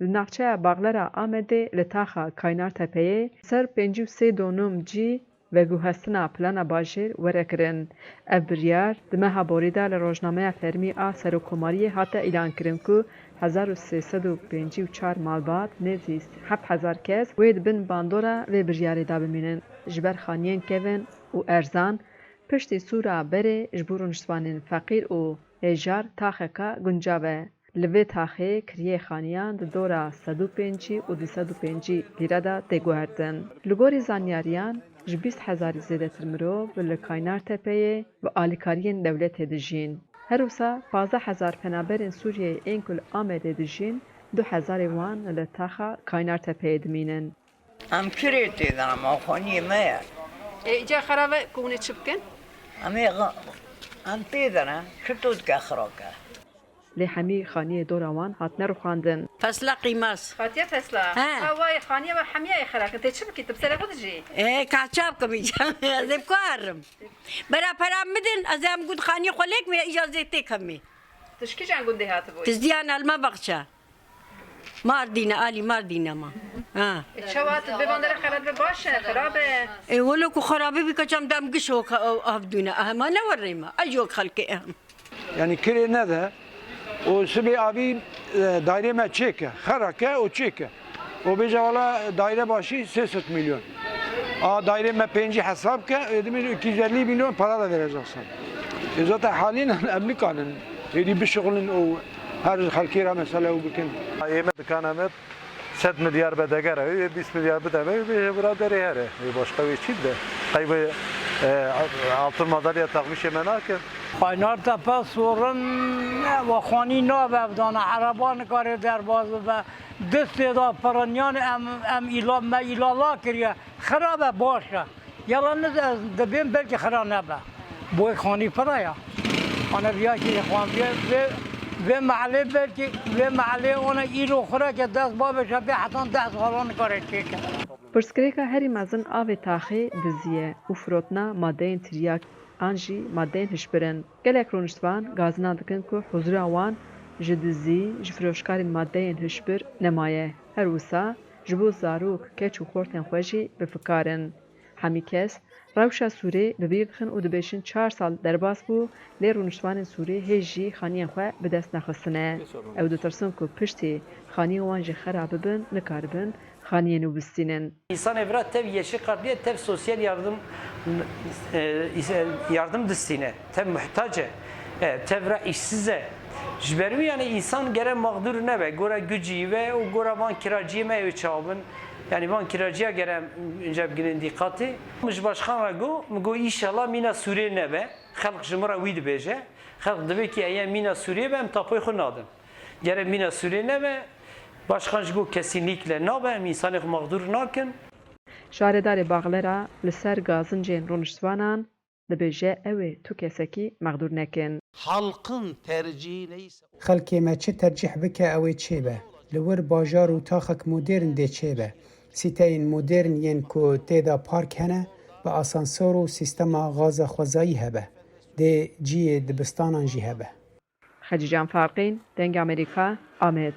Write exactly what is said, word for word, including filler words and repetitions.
Li navçeya Baxlera Amedê li taxa Kaynartepeyê ser pêncî û sê donum cî veguhestina plana bajêr were kirin. Ev biryar di meha borî de li rojnameya fermî a Serokkomariyê hate îlankirin ku hezar û sê sed û pêncî û çar malbat, nêzî heft hezar kes wê di bin bandora vê biryarê de bimînin. Ji ber xaniyên kevin û erzan, piştî sûra berê ji bo rûniştvanên feqîr û hêjar taxeka guncav e. Li vê taxê kiriyê xaniyan di dora sed û pêncî û du sed û pêncî lîre de tê guhertin. Li gorî zanyariyan, ji bîst hezarî zêdetir mirov li Kaynartepeyê bi alîkariyên dewletê dijîn. Her wisa pazdeh hezar penaberên Sûriyeyê ên ku li Amedê dijîn, du hezarê wan li taxa Kaynartepeyê dimînin. Em kirê tê de ne, ma xaniyê me ye. Ê, îca xera ve ku hûn ê çi bikin? Em ê xa-, em tê de ne, çi to dike xirake? Lê hemî xaniyê dora wan hatine rûxandin. Fesla qîmas. Hatiye fesla. He. Ha, vay, xaniye ve hemiya ê xerakin. Tê çi bikî? Tu bi serê xwe dijî? Ê, ka ça bikim îca? Ez ê bi ku herim? Bera pera min bidin, ez ê em got xaniyê xwe lêk me, îca zê têk hemî. Tu ji kîjan gundê hatibûyî? Tizdiyan Elma Baxça. Mardîne, alî Mardîne ma. Ha. E, çawa tu bê van dere xelat be baş e, xirab e? E, welo ku xirabî bî, keçam dem giş o ka-, o avdûne. Ah, ma ne werê ma. Ay yok xelkê em. Yani kirê nede, o sibê avî, e, dairê me çêke, xerake, o çêke. O bêje wala daire başî sê sed milyon. A daire me pêncî hesab ke, e, demir iki yüz elli milyon para da vereceksin. E, zaten haliyle em nikanin. Êdî bişixulin û her xelkê re mesele û bikin. Ê me dikana me sed milyar be degere, wê bîst milyar bide me, wê bêje bira derê here. Wê başka wê çi bide? Qey wê, e, altın madalya takmişê me nake. Kaynartepe sorin, e, ve xanî nabe evdana, ereba nikare derbaz bibe. Distê da pirinyan em, em îla, me îlala kiriye. Xirabe baş e. Yalnız ez dibêm belkî xira nebe. Boy xanî pira ya. Ana viya ki xwan vê, vê, vê mehelê belkî, vê mehelê ona îro xira ke dest babê şe bê hetan deh salan kare çêke. Pirsgirêka herî mezin a vê taxê dizî ye û firotina madeyên tiryak an jî madeyên hişbir in. Gelek rûniştvan gazina dikin ku huzura wan ji dizî, ji firoşkarên madeyên hişbir nemaye. Her wisa ji bo zarok, keç û xortên xwe jî bi fikar in. Hemî kes rewşa Sûrê bi bîr dixin û dibêjin çar sal derbas bû, lê rûniştvanên Sûrê hê jî xaniyên xwe bi dest nexistine. Ew ditirsin ku piştî xaniyên wan jî xera bibin, nikaribin xaniyê nû bistînin. Însanê vira tev yeşî qatliye, tev sosyal yardım, e, yardım distîne, tev muhtac e, e, tev vira îşsiz e. Ji ber wî yani însan gere mexdûr nebe, gora gucî ve û gora van kiraciyê me ew çawa bin. Yani van kiraciya gere em ince bigirên dîqatê. Min ji başkan re got, min got, "Înşallah mîna Sûrê nebe." Xelk ji min re wî dibêje. Xelk divê ki eye mîna Sûrê be, em tapoyê xwe nadin. Gere mîna Sûrê nebe, başkan ji got, "Kesînlîkle nabe, em însanê xwe mexdûr nakin." Şaredarê Baxlera li ser gazincên rûniştvanan dibêje, ew ê tu kesekî mexdûr nekin. Halkın tercihi neyse. Xelkê me çi tercîh bike, ew ê çêbe. Li wir bajar û taxek modern dê çêbe. Sîteyên modern yên ku tê de park hene, bi asansor û sîstema gaza xwezayî hebe. Dê ciyê dibistanan jî hebe. Xecîcan Farqîn, Dengê Amerîka, Amed.